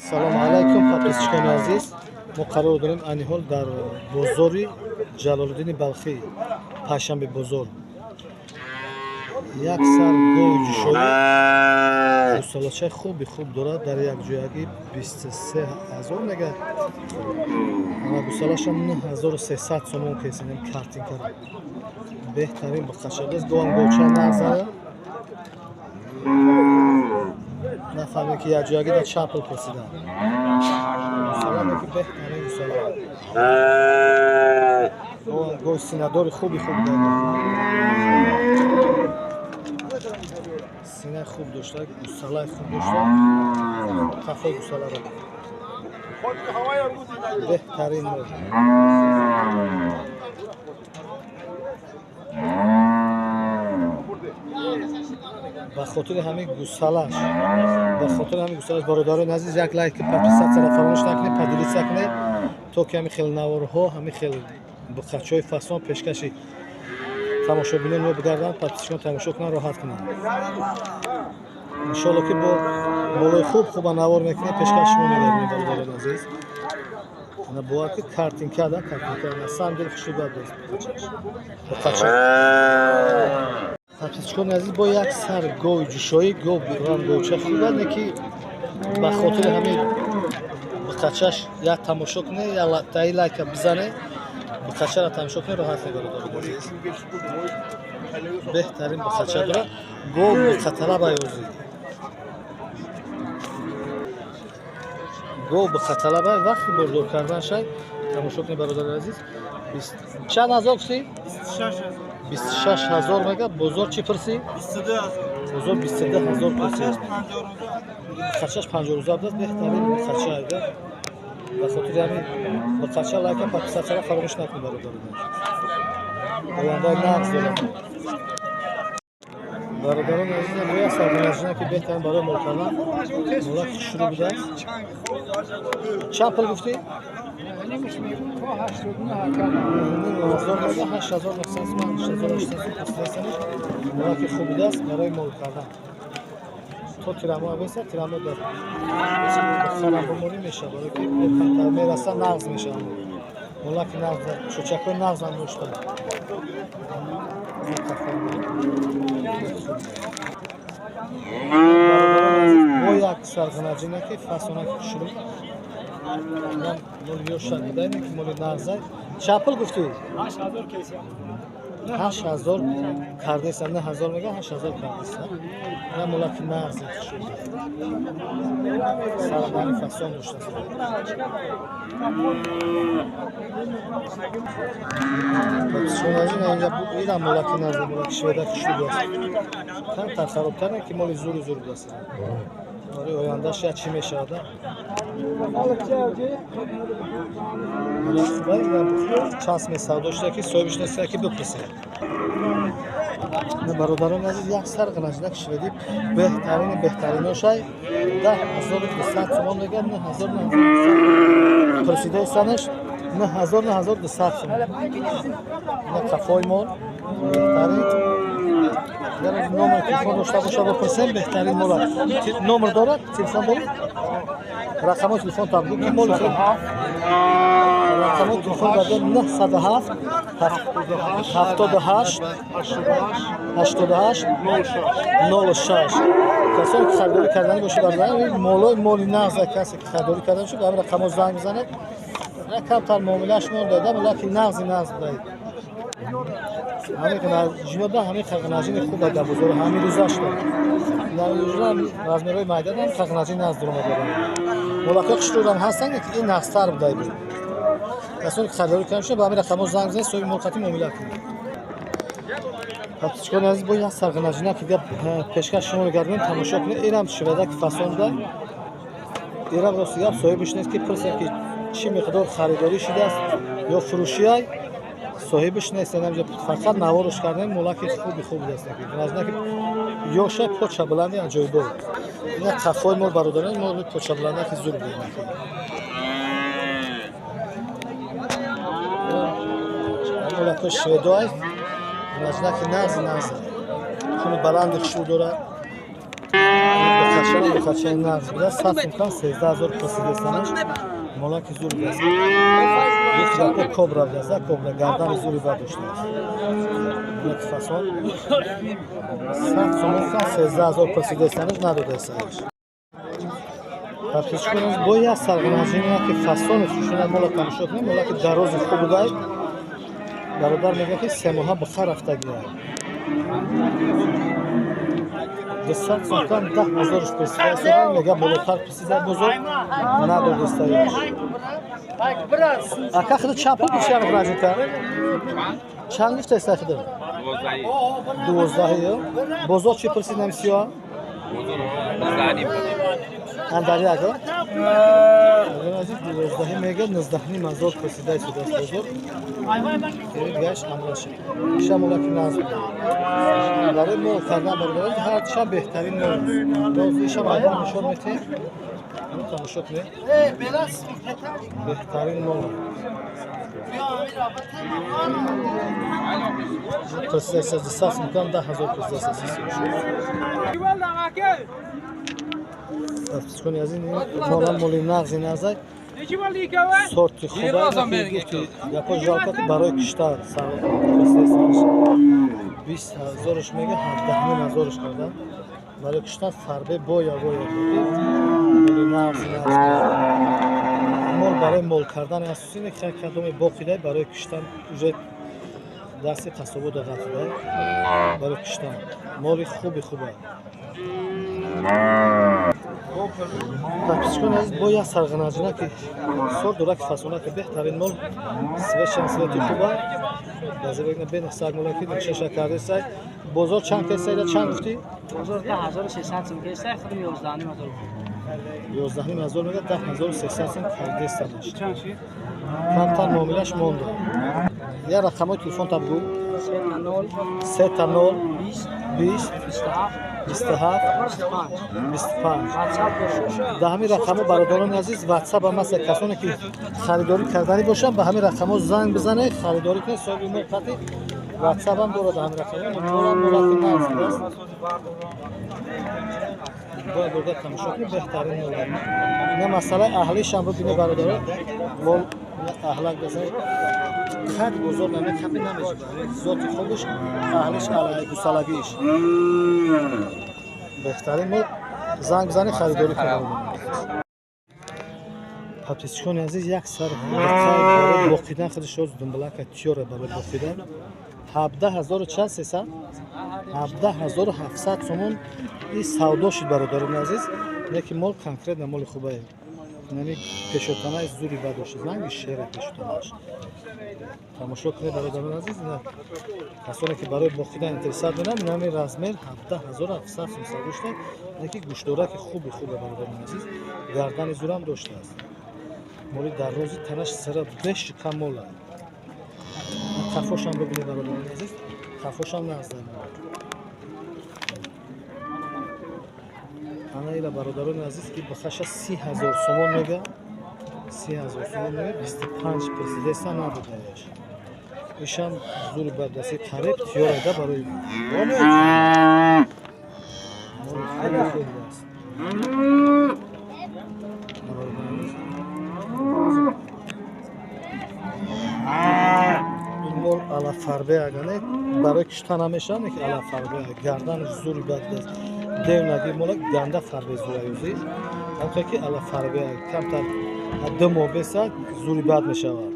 Салом алайкум, подписчикони азиз. Мо қарор дорем айни ҳол дар бозори Ҷалолиддини Балхӣ, Панҷшанбе бозор. Як сар гови ҷӯшоӣ гӯсолачаи хуби хуб дорад, дар як ҷоягӣ 23 000 мега. Ана гӯсолашам 9300 сомон кесинем картинкаро. Беҳтарин буқачадост, говам говча нағзара. Нафаҳмем ки як ҷоягӣ дар чанд пул пурсидам. Гӯсола ки беҳтарин гӯсола. Гови синадори хуби хуб дорад. Синаи хуб дошта, гӯсалаи хуб дошта, қафои гӯсаларо беҳтарин мол. Ба хотири ҳамин гӯсалаш, ба хотири ҳамин гӯсалаш, бародарони азиз, як лайк, подписатсияро фаромӯш накунед, поделиться кунед, то ки ҳамин хел наворҳо, ҳамин хел буқачаҳои фасон пешкаши тамошобинон мо бигарданд, подписчикон тамошо кунанд, роҳат кунанд. Иншоалло ки бо молои хуб хуба навор мекунем, пешкаш шумо мегардонем, бародарони азиз. Ана бовар ки картинка да, картинка на самом деле хушрӯ аст буқача. Подписчикони азиз, бо як сар гови ҷӯшоӣ, гов рам говча хуб аст, не ки ба хотири ҳамин буқачаш як тамошо кунед, як таи лайка бизанед, буқачаро тамошо кунед, роҳат мебаред, азиз. Беҳтарин буқача дорад, гов буқаталаб аёзӣ. Гов буқаталаб вақти бордор кардан шай тамошо кунед, бародари азиз. Чанд ҳазор гуфтӣ? 26 000 мега. Бозор чӣ пурсӣ? Бозор 22 000 пурсӣ. Буқачаш 50 рӯза будааст, беҳтарин буқача айда. Ба хотири ҳамин буқача лайка, подписатсияро фаромӯш накунед, бародари. Ояндаи нағз дорад. Бародарони азиз, бояд саргунажина ки беҳтарин барои мол кардан, молак хушрӯ будааст. Чанд пул гуфтӣ? 8900, 8900 сомон, 8800 сом пурсидастанаш. Молаки хуб будааст барои мол кардан. То тирамоҳ беса, тирамоҳ дар харам буморӣ мешавад, барои ки мераса нағз мешавад. Молаки нағз, чӯчакҳои нағзам дошта. Бо як сарғанаҷина ки фасонаки хушрӯ. Моли ёша будаем ки моли нағзай. Чанд пул гуфтӣ? 8000 кардеса, 9000 мега, 8000 кардеса. На молаки нағзи хушрӯ. Сарбани фасон доштааст. Инам молаки нағзи, молаки шведа хушрӯ будааст. Камтар харобтар ки моли зури зур будааст. Барои ояндаш як чӣ мешавад? Чанд сме савдо шуда ки соҳибиш нест ки бипурсед. Бародарони азиз, як сар ғанаҷинак шведӣ беҳтарини беҳтариношай 10 200 сомон мега, 9000, 9200 пурсидаи санаш, 9000, 9200 сомон. Ина қафои мол беҳтарин. Агар номер телефон дошта боша, бипурсем беҳтарин мола. Номер дорад? Телефон дорад? Рақамҳои телефон там ки моли рақамҳои телефон дарда 907 78 88 06. Касоне ки харидорӣ карданӣ бошад, бародарон, молои моли нағза, касе ки харидорӣ карданӣ бошад, ба ҳамин рақамҳо занг бизанед. Камтар муомилааш монда, лекин нағзи нағз будаед. Ҳамин ҷинода ҳамин қағнаҷини хуб дар бозор ҳамин рӯза шуда. Размерҳои майдадан қағнаҷин нағз дуромадоранд. Молакҳои хушрӯдам ҳастанд, ки ин нағзтар будаед. Касоне ки харидорӣ кардан бошад, ба ҳамин рақамҳо занг бизанед, соҳиби мол қатъи муомила кунед. Подписчикони азиз, бо як сарғанаҷина ки гап пешкаш шумо мегардонем, тамошо кунед. Инам шивада ки фасон буда. Инам рости гап соҳибиш нест ки пурсем ки чӣ миқдор харидорӣ шудааст ё фурӯшиай, соҳибиш нест. Инамҷа фақат наворош кардем, молаки хуби хуб будааст. Ғанаҷина ки ёша поча баланди аҷоибо. Ина қафои мол, бародарон, мол поча баланда ки зур буд. Молакҳои шведоай, ғанаҷина ки нағзи нағза. Хуни баланди хушрӯ дорад. Бухача, бухачаи нағз буда, 100 сум кам, 13 000 пурсидастанаш. Молаки зур будааст. Гуфт, кобра будааст, кобра гардани зури бад доштааст. Молаки фасон 100 сомон кам, 13 000 пурсидастанаш, надодастанаш. Подписчикон, бо як сарғанажине ки фасони хушуна мола тамошо кунем. Молаки дарози хуб будай. Бародар мегӯяд, ки 3 моҳа буха рафтагия. 200 сум кам, 10 ҳазорш пурсидаистодам, мега болотар пурсида, бозор надодистаеш. Ака, хиди чанд пул гуфти рафта? Чанд гуфтаиста хиди? 12-ё. Бозор чӣ пурсид намисиё? Андари ага? Азиз, 12 мега, 19,5 ҳазор пурсида истодааст бозор. Гаш амраша. Иша молаки нағз. Барои мол кардан, бародарон, ҳар шаб беҳтарин мол. Боз иша майдон нишон метиҳем. Тамошо кунед. Беҳтарин мол. Пурсида 200 сум кам, 10 000 пурсида. Подписчикони азиз, мола моли нағзи нағзай, сорти хуба. Гапо жалко, ки барои киштар 20 ҳазорш мега, 17,5 ҳазорш кардан. Барои киштан фарбе боя боя моли нағзи нағз. Мол барои мол кардани асосӣ не, кадоме боқидай барои киштан уже дасти қассобо дағафида. Барои киштан моли хуби хуба. Подписчикони азиз, бо як сарғанаҷина ки сор дора, ки фасона, ки беҳтарин мол, свешан свети хуба. Базебегна бенасаг мола ки нақшаша кардесай. Бозор чанд кесайда, чанд гуфтӣ? Бозор 10 300 сум кесай, худам 11,5 ҳазор. 11,5 ҳазор мега, 10 300 сум кардестанаш. Камтар муомилаш монда. Я рақамҳои телефон та бигӯ. 0 3 0 20 20 27 27 25. 25. WhatsApp дошта. Дар ҳамин рақамҳо, бародарони азиз, ватсап ҳам ҳаст. Касоне ки харидорӣ карданӣ бошанд, ба ҳамин рақамҳо занг бизанед, харидорӣ кунед. Соҳиби мол қати ватсап ҳам дорад. Ҳамин рақамҳо молати нағз аст. Бояд бурда тамошо кунед, беҳтарин мол. Ина масъалаи аҳлишам бибинед, бародарон. Мол аҳлак бизанед, қад бозор намекапи, намешавад. Зоти хубаш, аҳлиш, гусалагиш беҳтарин мол. Занг бизанед, харидорӣ кунед. Подписчикони азиз, як сар барои боқидан худаш оз думбалака тиёра барои боқидан 17 ҳазору чанд, сесад, 17 700 сомон и савдо шуд, бародарони азиз. Лекин мол конкретно моли хубае. Нами пешотанаи зури бад дошт, ранги шера пешотанааш. Тамошо кунед, бародарони азиз. Касоне ки барои боқидан интересат доранд, нами размер 17 700 сом савдо шуда, лекин гӯштдораки хуби хубе, бародарони азиз, гардани зурам доштааст. Моли дар рӯзи танаш сара бешика мола. Қафошам бибинед, бародарони азиз, қафошам нағзда. Ана ила, бародарони азиз, ки бахаша 30 000 сомон мега, 30 000 сомон мега, 25 пурсидеса, набудаеш. Ишам зури бардаси, қариб тиёрада барои моли хеле хуб аст, бародарони азиз. Ин мол алафарбе агане барои кишта намешавад, ки алафарбе гардан зури бад аст. Девнаги мола ганда фарбе зураюзи ҳамхе ки алафарбе камтар 2 моҳ беса зури бад мешавад.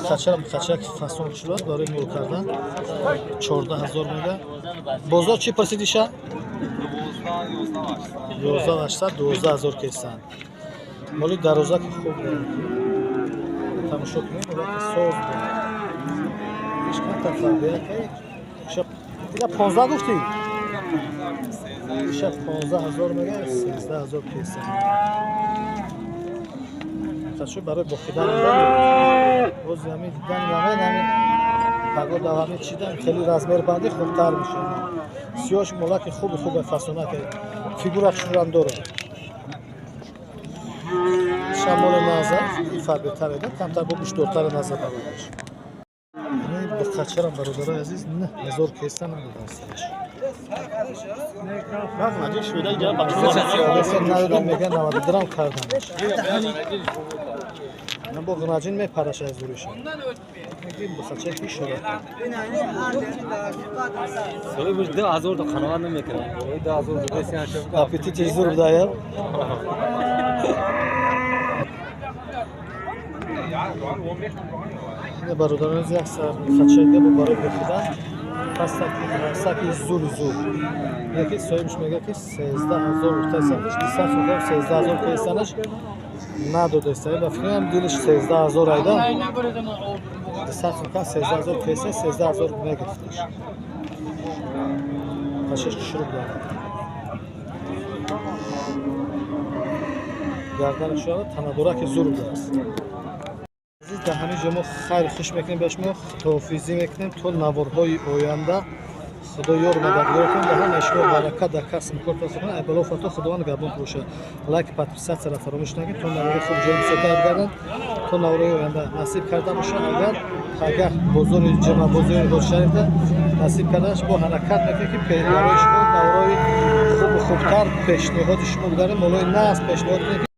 Хачара, хачара ки фасон шудад барои мол кардан 14 000 мега. Бозор чӣ пурсидиша? 11 800, 12 000 кесанд. Моли дарозаки хуб тамошо кунем, молаки соз буд. Ишката фарбеяка ила 15 гуфтӣ? Иша 15 000 мега, 13 000 кесанд. Чу барои боқидан боз ҳамин дидан ҳамин ҳамин паго давами чидан хеле размербандӣ хубтар мешавад. Сиёш молаки хуби хубе, фасонаке, фигура хушрам дорад. Шамоли назар и фарбетаре да, камтар бо гӯштдортаре назар барояш. Қачарам, бародарои азиз, 9000 кеста надодан сараш. Надодам, мега 90 драм кардам. Бо ғнаҷин мепараша аз дуриша. Бухача ки шуда. Соҳибаш 2000 до қаноат намекунад. 2000 до 30 Аппетитиш зур будая. Ина, бародарон, як сар хача дига бо барои бухидан пастаки зур зур. Яки соҳибаш мега ки 13 000 гуфтасанаш, 200 сум 13 000 кесанаш надодеста. Ба фикрам, дилиш 13 000 айда. 200 сум 13 000 кеса, 13 000 мегирифташ. Пашаш шурӯъ дорад. Гарданаш шуд, танадораки зур будааст. Азиз, дар ҳамин ҷо мо хайр хуш мекунем ба шумо, худоҳофизӣ мекунем то наворҳои оянда. Худо ёр мададгор кунад, дар ҳамаи шумо баракат дар касбу кортон кунад. Ай бало фато Худованд габон бошад. Лайк, подписаться ро фаромӯш накунед, то навори хуб ҷои бисёртар гарданд. То навори оянда насиб карда бошад, агар бозори ҷама, бозори Ҳоҷшарифда насиб карданаш, бо ҳаракат мекунем, ки барои шумо наворои хубу хубтар пешниҳоди шумо гузарем, молои нағз пешниҳод кунем.